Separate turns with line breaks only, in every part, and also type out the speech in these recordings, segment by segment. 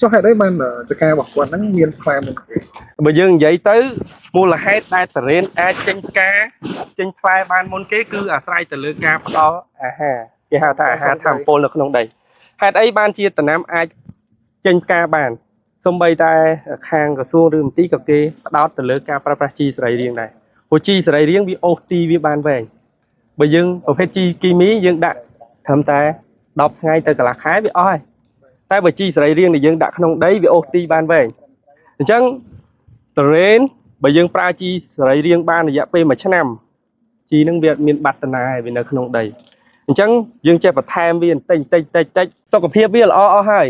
ចុះហេតុអីបានតការបស់គាត់ហ្នឹងមានផ្លែមុនគេ?
បើយើងនិយាយទៅមូលហេតុដែលតរេនអាចចេញផ្កាចេញផ្លែបានមុនគេគឺអាស្រ័យទៅលើការផ្ដល់អាហារគេហៅថាអាហារធម្មពលនៅក្នុងដីហេតុអីបានជាដំណាំអាចចេញផ្កាបានសំបីតែខាងក្រសួងឬមន្ទីរក៏គេផ្ដោតទៅលើការប្រើប្រាស់ជីសរីរាង្គដែរព្រោះជីសរីរាង្គវាអូសទីវាបានវែងបើយើងប្រភេទជីគីមីយើងដាក់ត្រឹមតែ10ថ្ងៃទៅកន្លះខែវាអស់ហើយតែបើជីសរីរាង្គដែលយើងដាក់ក្នុងដីវាអូសទីបានវែងអញ្ចឹង តរេនបើយើងប្រើជីសរីរាង្គបានរយៈពេល1ឆ្នាំជីហ្នឹងវាអត់មានបាត់តាណាឯងវានៅក្នុងដីអញ្ចឹងយើងចេះបន្ថែមវាបន្តិចបន្តិចបន្តិចបន្តិចសុខភាពវាល្អអស់ហើយ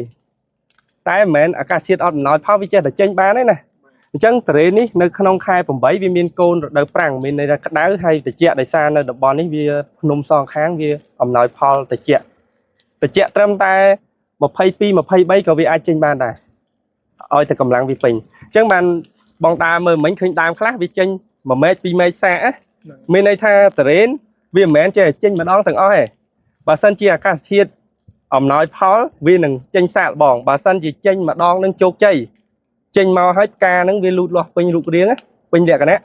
តែមិនមែនអាកាសធាតុអត់អំណោយផលវាចេះតែចេញបានទេណាអញ្ចឹងតរេននេះនៅក្នុងខែ8វាមានកូនរដូវប្រាំងមានន័យថាក្តៅហើយត្រជាក់ដោយសារនៅតំបន់នេះវាភ្នំសងខាងវាអំណោយផលត្រជាក់ត្រជាក់ត្រឹមតែ22 23ក៏វាអាចចេញបានដែរឲ្យតែកម្លាំងវាពេញអញ្ចឹងបាន បងដើមមើលមិញឃើញដើមខ្លះវាចេញ1ម៉ែត្រ2ម៉ែត្រសាកណាមានន័យថាតរេនវាមិនមែនចេះចេញម្ដងទាំងអស់ទេបើសិនជាអាកាសធាតុអំណោយផលវានឹងចេញសាកល្បងបើសិនជាចេញម្ដងនឹងជោគជ័យចេញមកហើយផ្កានឹងវាលូតលាស់ពេញរូបរាងណាពេញលក្ខណៈ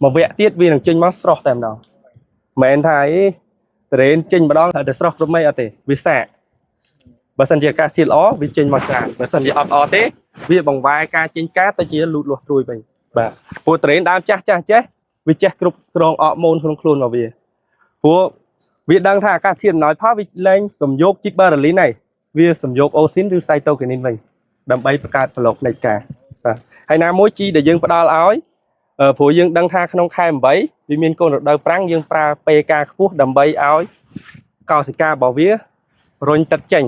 មួយវគ្គទៀតវានឹងចេញមកស្រស់តែម្ដងមិនមែនថាអីតរេនចេញម្ដងត្រូវតែស្រស់គ្រប់មេឃអត់ទេវាសាកបើសិនជាអាកាសធាតុល្អវាចេញមកច្រើនបើសិនជាអត់ល្អទេ វាបង្វែរការចេញការទៅជាលូតលាស់ត្រួយវិញបាទព្រោះត្រេនដើមចាស់ចាស់ចេះវាចេះគ្រប់គ្រងអរម៉ូនក្នុងខ្លួនរបស់វាព្រោះវាដឹងថាអាកាសធាតុអំណោយផលវាលែងសំយោគជីបារ៉ាលីនហើយវាសំយោគអូស៊ីនឬសៃតូគីនីនវិញដើម្បីបង្កើតប្លុកនៃការបាទហើយណាមួយជីដែលយើងផ្ដល់ឲ្យអឺព្រោះយើងដឹងថាក្នុងខែ8វាមានកូនរដូវប្រាំងយើងប្រើ PK ខ្ពស់ដើម្បីឲ្យកោសិការបស់វារុញទឹកចេញ